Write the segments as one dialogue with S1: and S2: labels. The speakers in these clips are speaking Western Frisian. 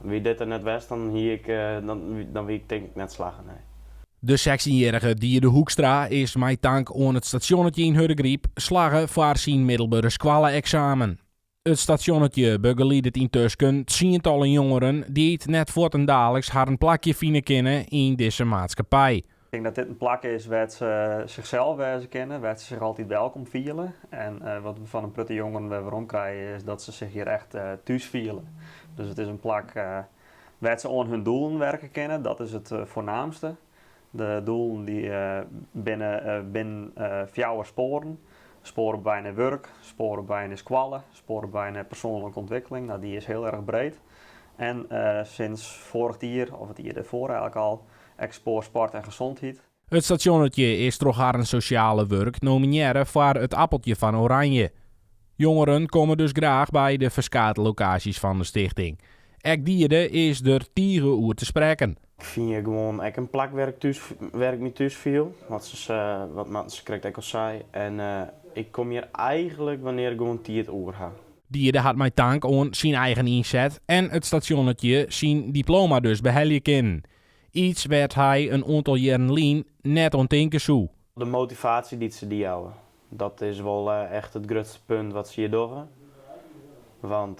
S1: Wie dit der net west, dan hie ik, dan wie ik tink ik net slagge, nee.
S2: De sechstjinjierrige Diede Hoekstra is mei tank oan it stasjonnetje yn Hurdegaryp slagge foar syn middelbere skoalle-eksamen. It stasjonnetje begeliedet yntusken tsientallen jongeren dy't net fuortendaliks harren plakje fine kinne yn dizze maatskippij.
S3: Ik tink dat dit in plak is wêr't se sichsels wêze kinne, wêr't se sich altyd welkom fiele. En wat we fan in protte jongeren wer werom krije is dat se sich hjir echt thús fiele. Dus it is in plak wêr't se oan hun doelen werke kinne, dat is it foarnaamste. De doelen dy binne binnen fjouwer spoaren. Spoar op wei nei wurk, spoar op wei nei skoalle, spoar op wei nei persoanlike ûntwikkeling. No, dy is hiel erch breed. En sinds foarich jier, of it jier dêrfoar eigenlik al, ek spoar sport en gezondheid.
S2: It stasjonnetje is troch harren sosjale wurk nominearre foar it Appeltje fan Oranje. Jongeren komme dus graach by de ferskate lokaasjes fan de stichting. Ek Diede is der tige oer te sprekken.
S1: Ik fyn hjir gewoan ek in plak wêr ik thús, wêr ik my thús fiel, wat se, wat Marten sakrekt ek al sei. En ik kom hjir eigenlik wannear ik gewoan tiid oer ha.
S2: Diede hat mei tank oan syn eigen ynset en it stasjonnetje syn diploma dus behelje kinnen. Iets wêr't hy in oantal jierren lyn net oan tinke soe.
S1: De motivaasje dy't se dy jouwe, dat is wol echt it grutste punt wat se hjir dogge. Want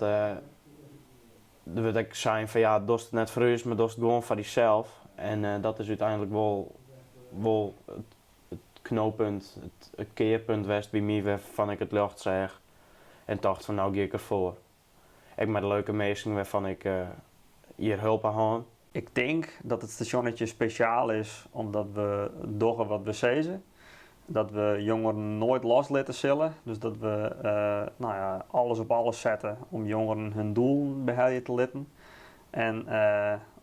S1: der wurdt ek sein fan ja, dochst it net foar ús, mar dochst it gewoan foar dysels. En dat is úteinlik wol wol it knooppunt, it kearpunt west by my wêrfan ik it ljocht seach en tocht fan no gean ik derfoar. Ek mei de leuke minsken wêrfan ik hjir hulp oan hân.
S3: Ik tink dat it stasjonnetje spesjaal is omdat we dogge wat we sizze. Dat we jongeren noait loslitte sille. Dus dat we nou ja, alles op alles sette om jongeren hun doelen behelje te litten. En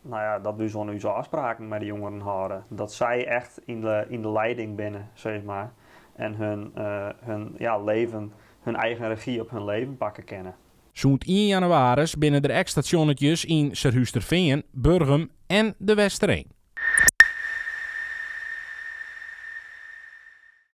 S3: nou ja, dat we ús oan ús ôfspraken mei de jongeren hâlde. Dat sy echt yn de, yn de leiding binne, sis mar. En hun, hun ja, leven, hun eigen regy op hun leven pakke kinne.
S2: Sûnt ien jannewaris binne der ek stasjonnetjes yn Surhústerfean, Burgum en De Westereen.